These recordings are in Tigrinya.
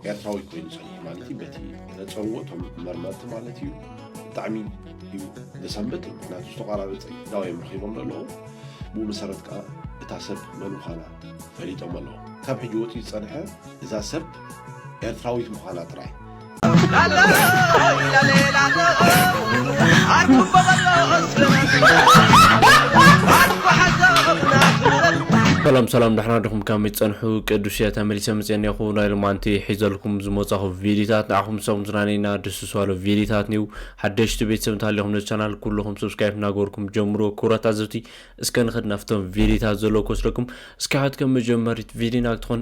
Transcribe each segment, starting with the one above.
ኤርትራዊ ኮይኑ ጸኒሑ ማለት እዩ። በቲ ዘጸንዎ እቶም መርመርቲ ማለት እዩ። ብጣዕሚ እዩ ዘሰንብድ። ምክንያቱ ዝተቋራረጸ ዳው እዮም ረኺቦም ዘለዉ። ብኡ መሰረት ከኣ እታ ሰብ መን ምዃና ፈሊጦም ኣለዉ። ካብ ሕጂ ወጺኡ ዝጸንሐ እዛ ሰብ ኤርትራዊት ምዃና ጥራይ። ሰላም ሰላም፣ ደሕና ዲኹም? ከመይ ትጸንሑ? ቅዱስ እየ ተመሊሰ መጽየ እኒኹ። ናይ ሎማንቲ ሒዘልኩም ዝመጻኹ ቪዲዮታት ንዓኹም ሰኹም ዝናነይና ደስ ዝባሉ ቪዲዮታት ኒው። ሓደሽቲ ቤተሰብ እንተሃሊኹም ነዚ ቻናል ኩልኹም ሰብስክራይብ እናገበርኩም ጀምሩ። ክቡራት ኣዘብቲ፣ እስከ ንኸድ ናብቶም ቪዲዮታት ዘለዉ ክወስደኩም። እስኪ ሕት ከም መጀመሪት ቪዲዮና ክትኾን።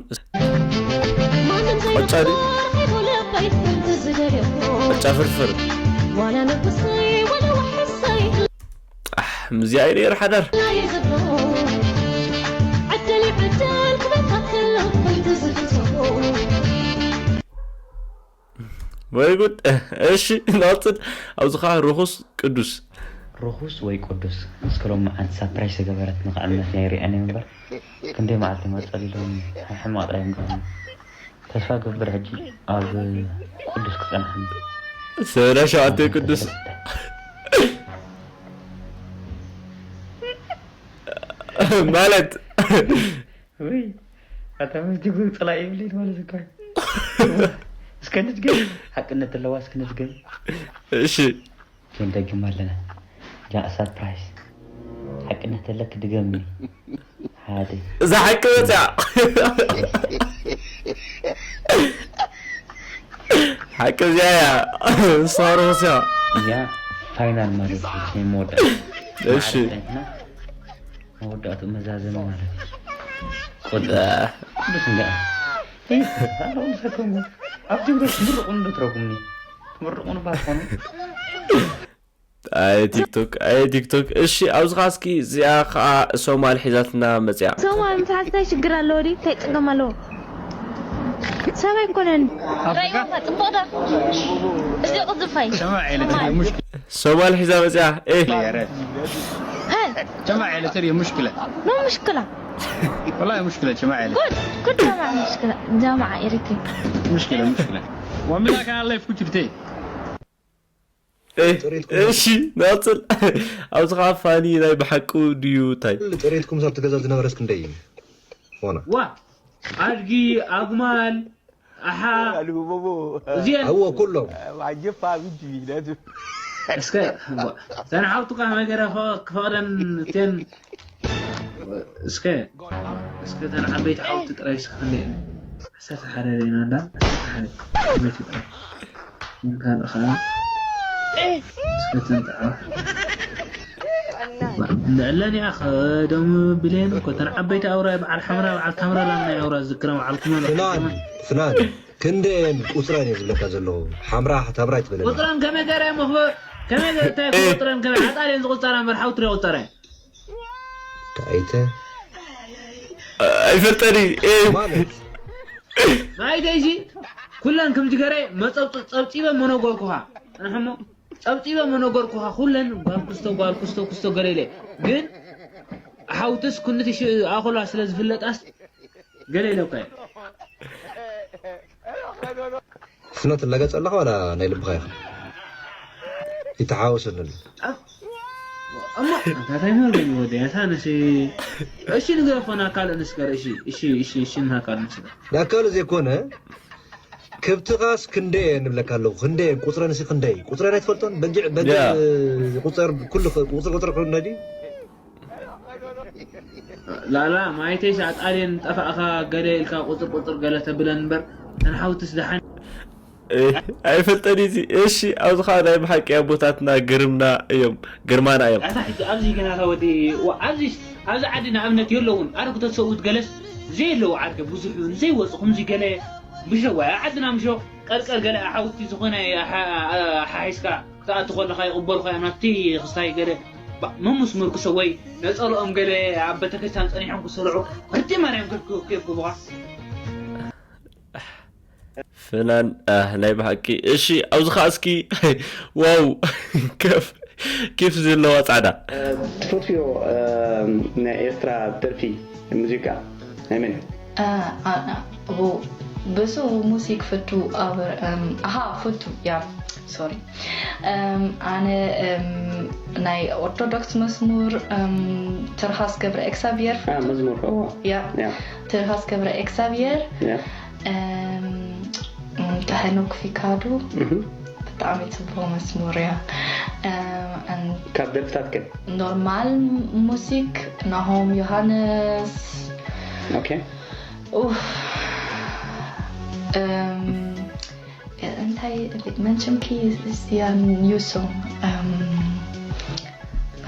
ቆጫ ድዩ? ቆጫ ፍርፍር። ኣሕ፣ ምዚኣ እዩ ነይሩ ሓዳር። ወይ ጉድ። እሺ፣ ንቐጽል። ኣብዚ ኸዓ ርኹስ ቅዱስ። ርኹስ ወይ ቅዱስ? እስከ ሎሚ መዓልቲ ሳፕራይዝ ተገበረት ንኽዕመት ናይ ሪአን እየ እምበር፣ ክንደይ መዓልቲ ይመጸሉ ኢሎም ሕማቕ ጥራይ እዮም ገርኒ። ተስፋ ገብር ሕጂ ኣብ ቅዱስ ክጸንሐኒ። ሰብና ሸውዓተ ቅዱስ። ማለት ወይ ኣታ መጅጉ ጽላኢ ይብለኝ ማለት እኮ። እስከ ንድገም፣ ሓቅነት ኣለዋ፣ እስከ ንድገም። እሺ። ክንደግም ኣለና። ጃ ሳፕራይዝ። ሓቅነት ኣለክ ድገምኒ። ሓደ። እዛ ሓቂ መጽያ። ሓቂ እዚኣ እያ። እሷ ርኹስ እያ። እዚኣ ፋይናል ማለት እዩ፣ ናይ መወዳእታ። እሺ። መዓረፍታ መወዳእትኡ መዛዘሚ ማለት እዩ። ቅዱስ እንዲኣ ኣለኹም ዝሰከሙ ኣብ ጅግሮች ትምርቑኒ ዶ ትረጉምኒ? ትምርቑኒ ባትኾኑ። ኣየ ቲክቶክ፣ ኣየ ቲክቶክ። እሺ፣ ኣብዚ ኸዓ እስኪ እዚኣ ኸዓ ሶማል ሒዛትና መፅያ። ሶማል ምትሓዝ እንታይ ሽግር ኣለዎ ድዩ? እንታይ ፀገም ኣለዎ? ሰብ ኣይኮነን። ራእይዋ ጽቡቕ ዶ? እዚ ቅዝፋይ። ሶማል ሒዛ መፅያ። ኤ። ها. جماعة إلى تري مشكلة. نو مشكلة. والله مشكلة جماعة إلى. كل كل جماعة مشكلة. جماعة إريتي. مشكلة مشكلة. ومن ذاك الله يفوت بتي. ኤ፣ እሺ፣ ናጽል። ኣብዚ ኸዓ ፋኒ ናይ ብሓቁ ድዩ እንታይ? ጥሬትኩም ኣብቲ ገዛ ዝነበረስ ክንደይ እዩ? ሆነ። ዋ፣ ኣድጊ፣ ኣጉማል፣ ኣሓ፣ እዚአን። እዎ፣ ኩሎም። እስከ፣ እተን ሓውቱ ከ መገረ ክፈቕደን እተን፣ እስከ፣ እስከ እተን ዓበይቲ ሓውቲ ጥራይ እስከ ክንደይ እየን? ዓሰርተ ሓደ ርኢና እንዳ፣ ዓሰርተ ሓደ። ዓበይቲ ጥራይ። እንካን ኸዓ እስከ እተን ጥራይ። ንዕለን እያ ኸ ደም ብሌን እኮ እተን ዓበይቲ ኣውራ በዓል ሓምራ በዓል ታምራ ላም ናይ ኣውራ ዝክረ በዓል ኩመን ፍናን፣ ፍናን፣ ክንደየን ቁፅረን እየ ዝብለካ ዘለኹ። ሓምራ ታምራ ይትበለኒ። ቁፅረን ከመይ ገይረ እሞ ክበ-፣ ከመይ ገይረ እንታይ ክቁፅረን ከመይ ዓጣል እየን ዝቁፀራ እምበር ሓውቲ ዶ ይቁፀራ እየን? ካይተ ኣይፈልጠን እዩ። ኤ። ማለት ናይተይ ሲ ኩለን ከምዚ ገረ መጸብጽ-፣ ጸብጺበ መነገርኩኻ። ጽንሕሞ ጸብጺበ መነገርኩኻ። ኩለን ጓል ክስቶ፣ ጓል ክስቶ፣ ክስቶ ገለ ኢለ። ግን ሓውትስ ኩንቲ ሽ-፣ ኣኹላ ስለ ዝፍለጣስ ገለ ኢለኳ እየ። ፍኖት እላገጽ ኣለኻ ዋላ ናይ ልብኻ ኢኻ? ይተሓወሰለሉ። እሞ እንታይ መርገም ወዲ ኣታ ነሲ እሺ ንገፎ ናካል እንስገር እሺ እሺ እሺ እሺ ናካል እንስገር ናካል ዘይኮነ ከብትኻስ ክንደይ እየ ንብለካ ኣለኹ። ክንደይ እየ ቁፅረን ሲ ክንደይ ቁፅረን ኣይትፈልጦን? በጊዕ በጊዕ ያ። ቁፅር ኩሉ ቁፅር ቁፅር ኩሉ ነዲ ላላ ማይተይ ሰዓት ኣልየን ጠፋእኻ ገለ ኢልካ ቁፅር ቁፅር ገለ ተብለን እምበር ተን ሓውትስ ደሓን ኣይፈልጠን እዚ። እሺ ኣብዚ ኸዓ ናይ ብሓቂ ኣቦታትና ግርምና እዮም፣ ግርማና እዮም። ኣታ ሕጂ ኣብዚ ገና እታ ወዲ ዋ- ኣብዚ ኣብዚ ዓዲ ንኣብነት የለውን ኣረግቶት ሰብኡት ገለስ ዘየለዉ ዓርከ ብዙሕ እውን ዘይወፁ ከምዚ ገለ ብሸዋ ዓድና ምሾ ቀልቀል ገለ ኣሓውቲ ዝኾነ ኣሓ- ኣሓሒስካ ክትኣቱ ከለኻ ይቕበሉኻ እዮም ናብቲ ክስታይ ገለ ባ- መሙስ ምርኩሰ ወይ ነፀልኦም ገለ ኣብ ቤተክርስትያን ፀኒሖም ክሰልዑ ርቲ ማርያም ክብኩቡኻ ፍናን ኣህ ናይ ብሓቂ እሺ ኣብዚ ኸዓ እስኪ ዋው ከፍ ኪፍ ዘለዋ ጻዕዳ ትፈትዮ ናይ ኤርትራ ደርፊ ሙዚቃ ናይ መን እዩ? ቡ ብሱ ሙዚክ ፍቱ ኣበር ኣሃ ፍቱ ያ ሶሪ ኣነ ናይ ኦርቶዶክስ መስሙር ትርሃስ ገብረ እግዚኣብሔር ፍቱ መዝሙር ያ ትርሃስ ገብረ እግዚኣብሔር ተሄኖክ ፊካዱ ብጣዕሚ ፅቡቅ መስሙር እያ ካብ ደርፍታት ከ ኖርማል ሙዚክ ናሆም ዮሃንስ ኦኬ እንታይ መንሽንኪ እዚኣ ኒው ሶንግ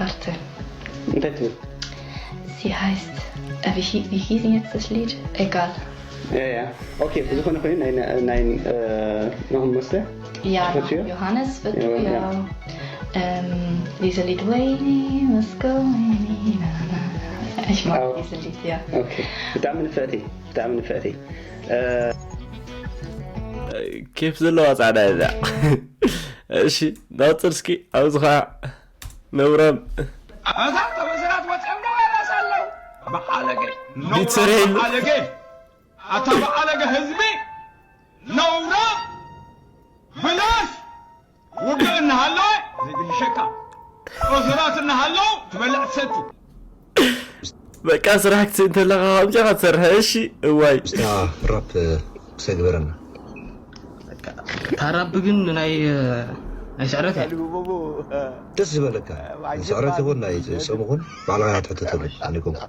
ኣርተ እንታይ ትብል Sie heißt, äh, wie, wie hieß denn jetzt das Lied? Egal. Ja, ja. Okay, ብዝኾነ ኮይኑ ናይ ናይ ናሆም መስተ Ja, Johannes wird ja. Ähm, diese Lied Wayne, let's go Wayne. Ich mag oh. Diese Lied, ja. Okay. ብጣዕሚ ንፍዕቲ ብጣዕሚ ንፍዕቲ ኬፍ ዘለዋ ፃዕዳ እዛ እሺ ናውፅል እስኪ ኣብዚ ከዓ ነብሮም እዛ ተወሰናት ወፂኦም ነው ያላሳለው በዓለገ ቢትሰሬል በዓለገ ኣታ በዓለገ ህዝቢ ነውራ ብላሽ ውግእ እናሃለወ ዘይግድሸካ ኦሰራት እናሃለው ትበልዕ ትሰቲ በቃ ስራሕ ክትስእ እንተለካ ከምዚኻ ትሰርሐ እሺ እዋይ እስታ ራፕ ክሰግበረና ታራብ ግን ናይ ናይ ስዕረት እያ ደስ ዝበለካ ስዕረት ይኹን ናይ ጾም ይኹን ባዕልኻ ትሕተተሉ ኣነ ይኮንኩ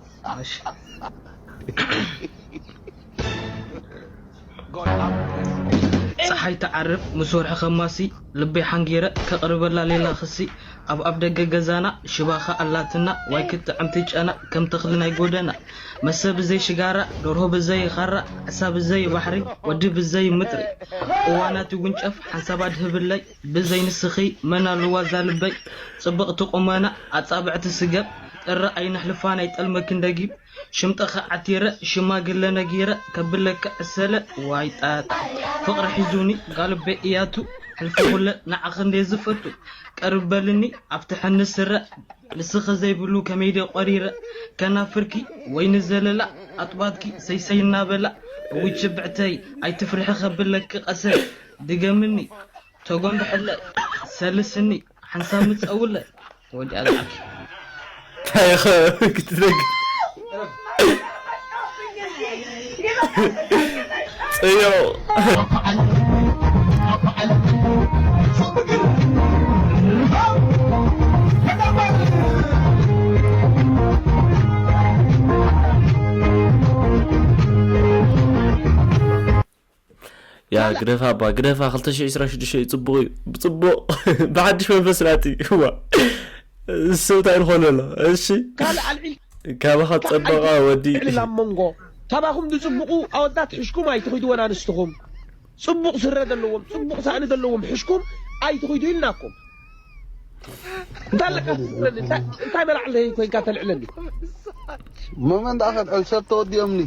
ፀሓይ ትዓርብ ምስ ወርሒ ከማሲ ልበይ ሓንጊረ ከቕርበላ ሌላ ክሲ ኣብ ኣፍ ደገ ገዛና ሽባኻ ኣላትና ዋይ ክትጥዕም ትጨና ከም ተኽሊ ናይ ጎደና መሰ ብዘይ ሽጋራ ደርሆ ብዘይ ኻራ ዓሳ ብዘይ ባሕሪ ወዲ ብዘይ ምጥሪ እዋናት ይጉንጨፍ ሓንሳብ ኣድህብለይ ብዘይ ንስኺ መን ኣለዋ እዛ ልበይ ጽብቕቲ ቁመና ኣጻብዕቲ ስገም ጥሪ ኣይነሕልፋ ናይ ጠልመክን ደጊም ሽምጥኺ ዓቲረ ሽማግለ ነጊረ ከብለኪ ዕሰለ ዋይ ጣጣ ፍቕሪ ሒዙኒ ጋልቤ እያቱ ሕልፊ ኩለ ንዓኺ እንዴ ዝፈቱ ቀርብ በልኒ ኣፍትሐኒ ስረ ንስኺ ዘይብሉ ከመይ ድየ ቆሪረ ከናፍርኪ ወይ ንዘለላ ኣጥባትኪ ሰይሰይ እናበላ እውይ ችብዕተይ ኣይትፍርሒ ከብለኪ ቀሰ ድገምኒ ተጎንብሐለ ሰልስኒ ሓንሳብ ምፀውለ ወዲኣ ዝዓኪ እንታይ ክትነግ ፅዮ ያ ግደፋ እባ ግደፋ ክልተ ሽሕ ዕስራ ሽዱሽተ እዩ ፅቡቕ እዩ ብፅቡቕ ብሓድሽ መንፈስ ናቲ እዋ እሱ እንታይ ዝኾነ ኣሎ እሺ ካልእ ኣልዒል ካባኻ ፀበቓ ወዲ ልዕሊ ኣብ መንጎ ካባኹም ዝፅቡቑ ኣወዳት ሕሽኩም ኣይትኺድወን ኣንስትኹም ፅቡቕ ስረ ዘለዎም ፅቡቕ ሳእኒ ዘለዎም ሕሽኩም ኣይትኺዱ ኢልናኩም እንታይ ኣለካ ትብለኒ እንታይ እንታይ መላዕለይ ኮይንካ ተልዕለኒ መመን ደኣ ከልዕል ሰብ ተወዲኦምኒ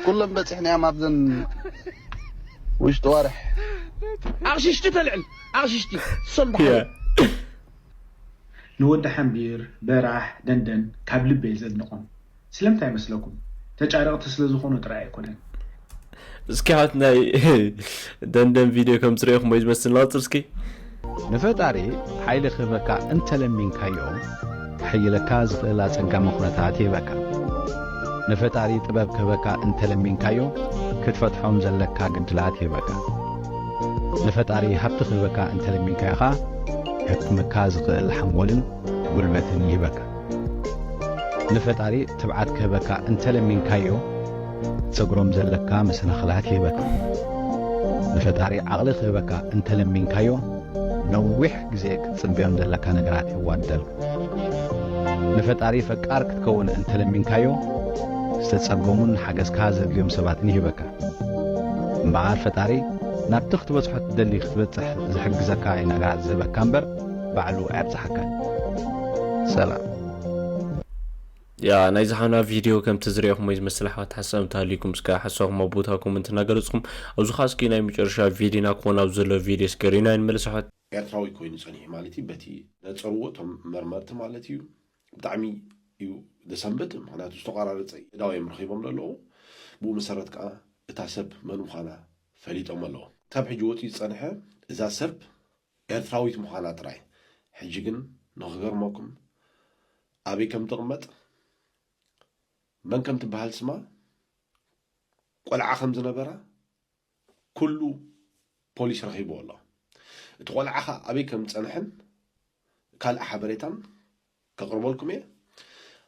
ኩሎም በፂሕናዮም ኣብዘን ውሽጢ ዋርሕ ኣቕሽሽቲ ተልዕል ኣቕሽሽቲ እሶም ደሓ ንወዲ ሓምቢር፣ በራሕ፣ ደንደን ካብ ልበይ ዘድንቖም። ስለምንታይ መስለኩም? ተጫረቕቲ ስለዝኾኑ ጥራይ ኣይኮነን። እስኪ ሓት ናይ ደንደን ቪድዮ ከም ትሪኦ ክሞ ዝመስል ናውፅር እስኪ ንፈጣሪ ሓይሊ ክህበካ እንተለሚንካዮ ክሕይለካ ዝኽእል ኣጸጋሚ ኩነታት ይህበካ። ንፈጣሪ ጥበብ ክህበካ እንተለሚንካዮ ክትፈትሖም ዘለካ ግድላት ይህበካ። ንፈጣሪ ሃብቲ ክህበካ እንተለሚንካዮ ኸኣ ከሕክመካ ዝኽእል ሓንጎልን ጉልበትን ይህበካ። ንፈጣሪ ትብዓት ክህበካ እንተለሚንካዮ ክትሰግሮም ዘለካ መሰናኽላት ይህበካ። ንፈጣሪ ዓቕሊ ክህበካ እንተለሚንካዮ ነዊሕ ግዜ ክትጽበዮም ዘለካ ነገራት የዋድደልካ። ንፈጣሪ ፈቃር ክትከውን እንተለሚንካዮ ዝተጸገሙን ሓገዝካ ዘድልዮም ሰባትን ይህበካ። እምበኣር ፈጣሪ ናብቲ ክትበጽሖ ትደሊ ክትበጽሕ ዝሕግዘካ እዩ ነገራት ዝህበካ እምበር ባዕሉ ኣየብጽሓካን። ሰላም። ያ ናይ ዝሓና ቪድዮ ከምቲ ዝሪኦኹም ወይ ዝመስል ኣሕዋት ሓሳብ እንተሃልዩኩም እስከ ሓሳብኩም ኣብ ቦታ ኮመንት እናገለፅኩም ኣብዚ ኸዓ እስኪ ናይ መጨረሻ ቪድዮና ክኾን ኣብ ዘሎ ቪድዮ እስከ ሪና ንመለስ ኣሕዋት ኤርትራዊ ኮይኑ ጸኒሑ ማለት እዩ በቲ ነጸርዎ እቶም መርመርቲ ማለት እዩ ብጣዕሚ እዩ ዘሰንብድ ምክንያቱ ዝተቆራረጸ እዳው እዮም ረኺቦም ዘለዉ ብኡ መሰረት ከዓ እታ ሰብ መን ምዃና ፈሊጦም ኣለዉ። ካብ ሕጂ ወፂኡ ዝፀንሐ እዛ ሰብ ኤርትራዊት ምዃና ጥራይ። ሕጂ ግን ንኽገርመኩም ኣበይ ከም ትቕመጥ፣ መን ከም ትበሃል ስማ፣ ቆልዓ ከም ዝነበራ ኩሉ ፖሊስ ረኺብዎ ኣሎ። እቲ ቆልዓ ኸ ኣበይ ከም ዝጸንሐን ካልእ ሓበሬታን ከቕርበልኩም እየ።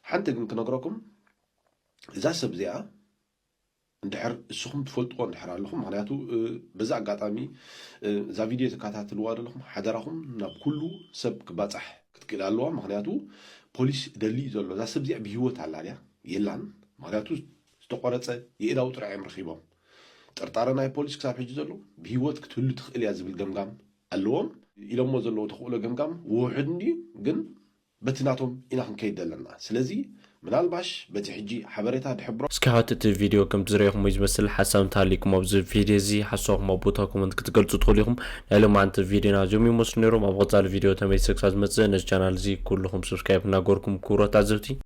ሓንቲ ግን ክነግረኩም፣ እዛ ሰብ እዚኣ እንድሕር እስኹም ትፈልጥዎ እንድሕር ኣለኹም፣ ምኽንያቱ በዛ ኣጋጣሚ እዛ ቪድዮ ተከታትልዋ ዘለኹም ሓደራኹም ናብ ኩሉ ሰብ ክባጻሕ ክትክእል ኣለዋ። ምኽንያቱ ፖሊስ ደሊ እዩ ዘሎ። እዛ ሰብ እዚኣ ብህይወት ኣላ ድያ የላን? ምኽንያቱ ዝተቆረፀ የእዳው ጥራሕ እዮም ረኺቦም። ጥርጣረ ናይ ፖሊስ ክሳብ ሕጂ ዘሎ ብህይወት ክትህሉ ትኽእል እያ ዝብል ገምጋም ኣለዎም ኢሎሞ ዘለዉ ተኽእሎ ገምጋም ውሑድ እንድዩ፣ ግን በቲ ናቶም ኢና ክንከይድ ዘለና። ስለዚ ምናልባሽ በቲ ሕጂ ሓበሬታ ድሕብሮ እስኪ ሓወት እቲ ቪድዮ ከምቲ ዝረኢኹሞ እዩ ዝመስል። ሓሳብ እንተሃሊኩም ኣብዚ ቪድዮ እዚ ሓሳብኩም ኣብ ቦታ ኮመንት ክትገልፁ ትኽእሉ ኢኹም። ናይ ሎማዓንቲ ቪድዮና እዚኦም ይመስሉ ነይሮም። ኣብ ቀፃሊ ቪድዮ ተመሊሰ ክሳብ ዝመፅእ ነዚ ቻናል እዚ ኩልኹም ሰብስክራይብ እናገበርኩም ክቡራት ተዓዘብቲ